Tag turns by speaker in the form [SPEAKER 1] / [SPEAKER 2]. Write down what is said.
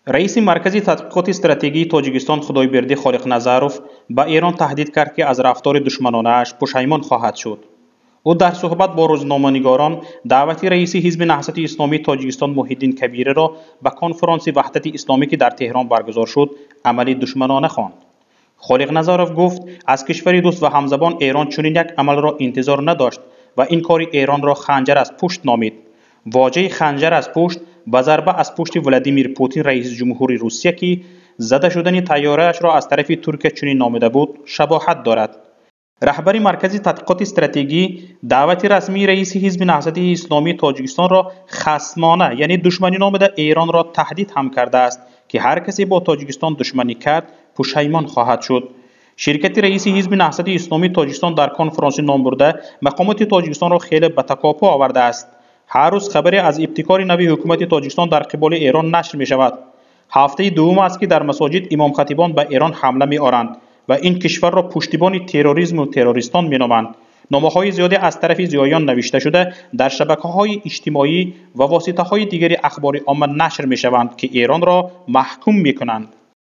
[SPEAKER 1] Раиси Маркази тадқиқоти стратегии Тоҷикистон Худойбердӣ Холиқназаров ба Эрон таҳдид кард, ки аз рафтори душманонааш пушаймон хоҳад шуд. Ӯ дар суҳбат бо рӯзноманигорон даъвати раиси Ҳизби Наҳзати Исломии Тоҷикистон Муҳиддин Кабириро ба конфронси Ваҳдати Исломӣ, ки дар Теҳрон баргузор шуд, амали душманона хонд. Холиқназаров гуфт, аз кишвари дӯст ва ҳамзабон Эрон чунин як амалро интизор надошт ва ин кори Эронро ханҷар аз пушт номид. Воҷаи ханҷар аз пушт ба зарба аз пушти Владимир Путин, раиси ҷумҳури Русия, ки зада шудани тайёраашро аз тарафи Туркия чунин номида буд, шабоҳат дорад. Раҳбари Маркази тадқиқоти стратегӣ даъвати расмии раиси Ҳизби Наҳзати Исломии Тоҷикистонро хасмона, яъне душманӣ номида, Эронро таҳдид ҳам кардааст, ки ҳар касе бо Тоҷикистон душманӣ кард, пушаймон хоҳад шуд. Ширкати раиси Ҳизби Наҳзати Исломии Тоҷикистон дар конфронси номбурда мақомоти Тоҷикистонро хеле ба такопӯ овардааст. Ҳар рӯз хабаре аз ибтикори нави ҳукумати Тоҷикистон дар қиболи Эрон нашр мешавад. Ҳафтаи дуввум аст, ки дар масоҷид имомхатибон ба Эрон ҳамла меоранд ва ин кишварро пуштибони терроризму террористон меноманд. Номаҳои зиёде аз тарафи зиёиён навишта шуда, дар шабакаҳои иҷтимоӣ ва воситаҳои дигари ахбори омма нашр мешаванд, ки Эронро маҳкум мекунанд.